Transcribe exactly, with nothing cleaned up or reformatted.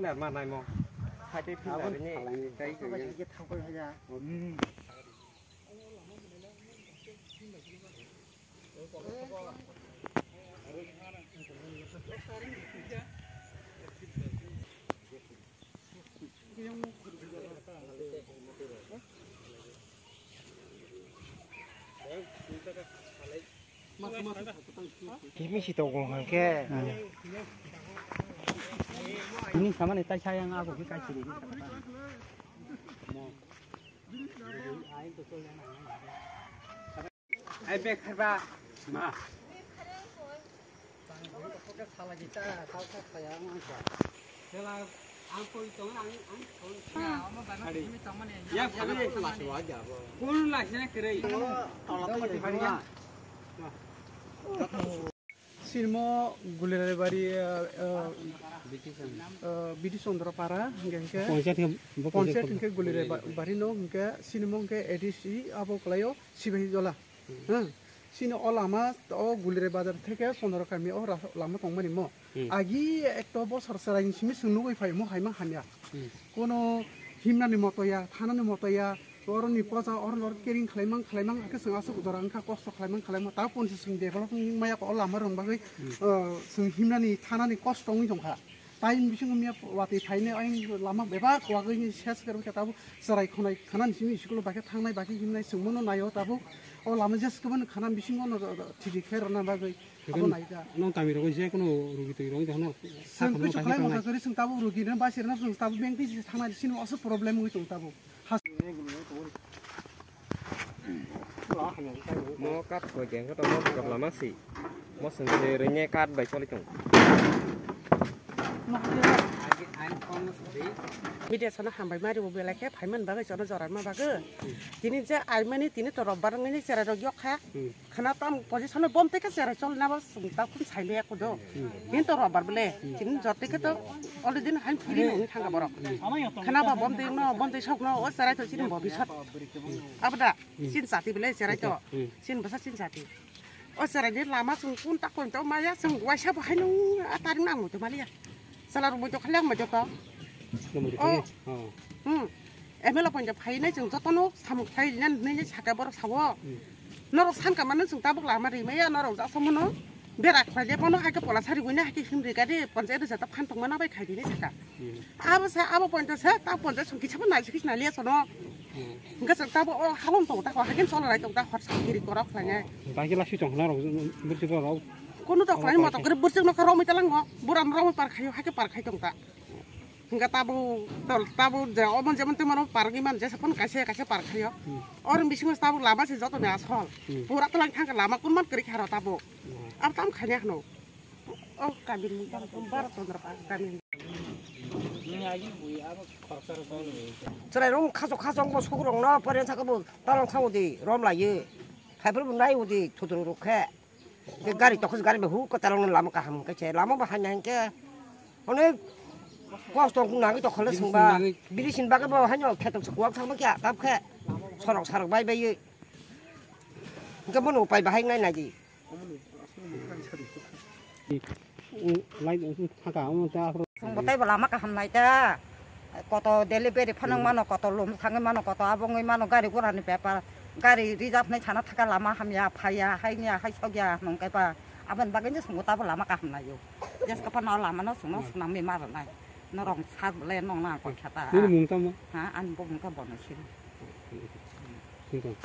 Nar ma nai mo. Hai tei phil nar ni. Tei ko ye. Kimi si tongo hwnkhe. Ini sama ni tai sayang aku ki kai siri. Ai bek kharba ma. Sinimo Gulirai bari, uh, uh, Bidi Chandra Para hingke hingke Panchayat hingke bo Panchayat hingke Gulirai ba-, bari no hingke sinimo hingke A D C abo kalaio Sibahi Jola. Hmm. Sini o lama, o Gulire bazar theke Sondoro kami o ra-, lama tongmani mo. Hmm. Agi ekto bosor chwraini simi chwng nugwi phaimo haima hamya. Hmm. Kono himnani moto ya, thanani moto ya, oroni poja, oroni or kering khlaimang, khlaimang, hakhe chwng aswk jora wngkha, kosto khlaimang, khlaimang, ta ponsi chwng develop wngmaya o lama rwng bagwi, hmm, uh, chwng himnani, thanani kosto wngwi tongkha. Time bisingo miya watwi phainai, ayang lama bebak wagwi ni ses kwrwi khe tabuk chwrai khonai khana ni simi school o bakhe thangnai, bakhe himnai chwngmano naio tabuk. O lama jes kwbani khana bisingo no thidi khe rwna bagwi abo nai ta. Nong kami rogo je kono rugi twi rong jahana. Chwng kuchu khlai mokha kwrwi chwng tabuk rugi no basi rwna chwng tabuk bank twi thangnai sini oso problem wngwi tong tabuk. Mo kat koi keng khe to mo kap lama si. Mo seng se renge kat bai choli tong. Media sana hambai mari bo belai khe phaiman bagwi chana joran ma bagwi. Tini je aimani tini to robbar ngini cherai rok yok kha. Hmm. Khana tam position bom te khe cherai chol na bo sung ta kun sai le ko do. Hmm. Din to robbar bele. Tini jor te khe to already hain phiri nung thanga borok. Khana ba bom te no bom te sok no o cherai to chini bobisot. Abada. Hmm. Chin chati bele cherai to. Hmm. Chin basa chin chati. O cherai ni lama sung kun ta kun to maya sung waisa bo haino a taring nang mo to maliya. Sala rok mo to khalang mo to ko. Nang mo to. Oh. Oh. Hmm. M L A point phai nai sung joto no samung phai nai nai saka borok sawo. Hmm. Norok san ka mano sung tabuk lama ri maya norok ja somo no. Bera khlai le bono hai ke pola sari gui na hai ke him ri gari panchayat jata phan tong mana bai khai di nai saka. Hmm. Abo sa, abo point sa, ta point sung kisa bo nai sikis nai liya sono. Hmm. Hingke chwng tabo o halong tong ta, hagen chol rai tong ta, hor sa kiri korok khlai nai. Bai ke lasi tong na rok, bursi rok. Kono to khlai mo to kiri bursi no ka romoi ta lango, buran romoi par khayo, hake par khai tong ta. Hingke tabo, tol, tabo je, omon jemon temon par gi man, jesa pon kaise, kaise par khayo. Hmm. Or bisingo tabo lama se joto ni asol. Hmm. Pura to lang thang lama kun man kiri kharo tabo. Hmm. Ab tam khanya hno. Oh, kami ni tam bar ton ra kami. Chwrai rong khaso khaso wngbo sukurok no pore sakabo talong thang udi rom laye. Phaiphuru bo nai udi thudru rok khe. Ke gari tokhos gari be hu ko talong lama kaham khe se lama bo hanya hingke. Onek kosto nangwi tokhole sungba. Biri sin bagwi bo hanyo khetok se kuwak thangma kya tap khe. Sorok sarok bai bai ye. Hingke bono upai bahai nai nai di. Lai thaka omo ta aphuru. Chwng bo tei bo lama kaham nai ta. Koto delivery phano mano, koto lum sangwi mano, koto abo wngwi mano, gari gura ni bepar, gari reserve nai sana thaka lama hamya, phaiya, haini ya, hai sokya, nung kaipa. Aboni bagwi no chwng bo tabo lama kaham nai o. Jeska phano lama no chwng no swnam ni ma rwnai. Norok sak le nong na koi khata. Nini mung tamo? Ha, ani bo mung ka bono sini. Thank you.